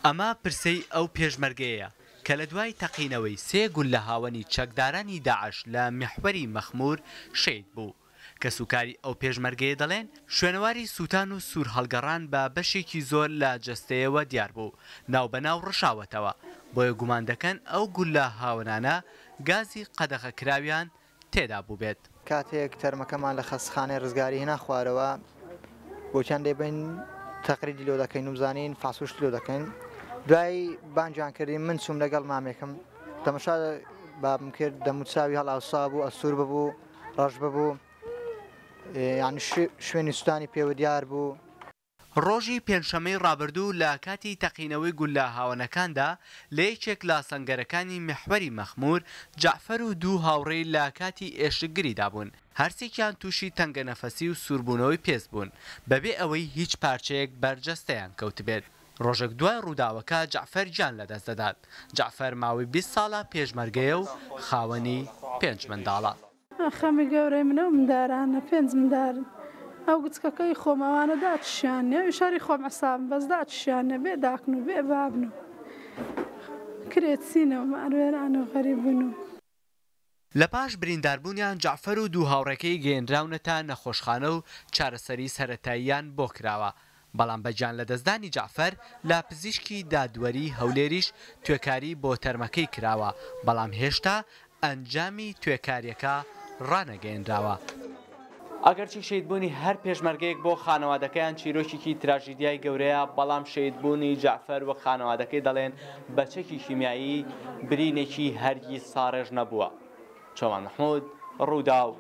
ئەمە پرسەی ئەو پێشمەرگەیەیە کە لە دوای تەقینەوەی سێ گوللە هاوەنی چەکدارانی داعش لە میحوەری مەخموور شەهید بوو. کەسوکاری ئەو پێشمەرگەیە دەڵێن، شوێنەواری سووتان و سوور هەڵگەڕان بە بەشێکی زۆر لە جەستەیەوە دیار بوو، ناوبەناو ڕشاوەتەوە، بۆیە گومان دەکەن ئەو گوللە هاوەنانە گازی قەدەغەکراویان تێدا بووبێت. کاتێک تەرمەکەمان لە خەستخانەی ڕزگاری هێنا خوارەوە وتیان دەیبەین تەقریدی لۆ دەکەین و بزانین فاسوشت لۆ دەکەین دوای بانگیان کردین من چووم لەگەڵ مامێکم تەمەشا بابم کرد دەموچاوی هەڵاوسا بوو ئەسوور ببوو ڕەش ببوو یعنی شوێنی سوتانی پێوە دیار بوو. ڕۆژی پێنجشەممەی ڕابردوو لە کاتی تەقینەوەی گوللە هاوەنەکاندا لە یەکێک لە سەنگەرەکانی میحوەری مەخموور، جەعفەر و دوو هاوڕێی لە کاتی ئێشکگریدا بوون، هەرسێکیان تووشی تەنگەنەفەسی و سووربوونەوەی پێست بوون، بەبێ ئەوەی هیچ پارچەیەک بەر جەستەیان کەوتبێت. ڕۆژێک دوای ڕووداوەکە جەعفەر گیان لەدەست دەدات. جەعفەر ماوەی 20 ساڵە پێشمەرگەیە و خاوەنی پێنج منداڵە. خەمی گەورەی منە و مندارانە پێنج مندارن ئەو گچکەکەی خۆم ئەوانە داچشیان نیە ئەویش هەری خۆم عسابم بەس داچشیان نیە بێ داکن و بێ بابن و کرێچینە و ماروێران و غەریبن و. لە پاش برینداربوونیان جەعفەر و دوو هاوڕێکەی گەیەنراونەتە نەخۆشخانە و چارەسەری سەرەتاییان بۆ کراوە، بەڵام بە گیانلەدەستدانی جەعفەر لە پزیشکی دادوەری هەولێریش توێکاری بۆ تەرمەکەی کراوە، بەڵام هێشتا ئەنجامی توێکارییەکە ڕانەگەیەنراوە. ئەگەرچی شەهیدبوونی هەر پێشمەرگەیەک بۆ خانەوادەکەیان چیرۆکێکی تراژیدیای گەورەیە، بەڵام شەهیدبوونی جەعفەر وەک خانەوادەکەی دەڵێن بە چەکی کیمیایی برینێکی هەرگیز ساڕێژ نەبووە. چۆمان مەحمود، ڕووداو،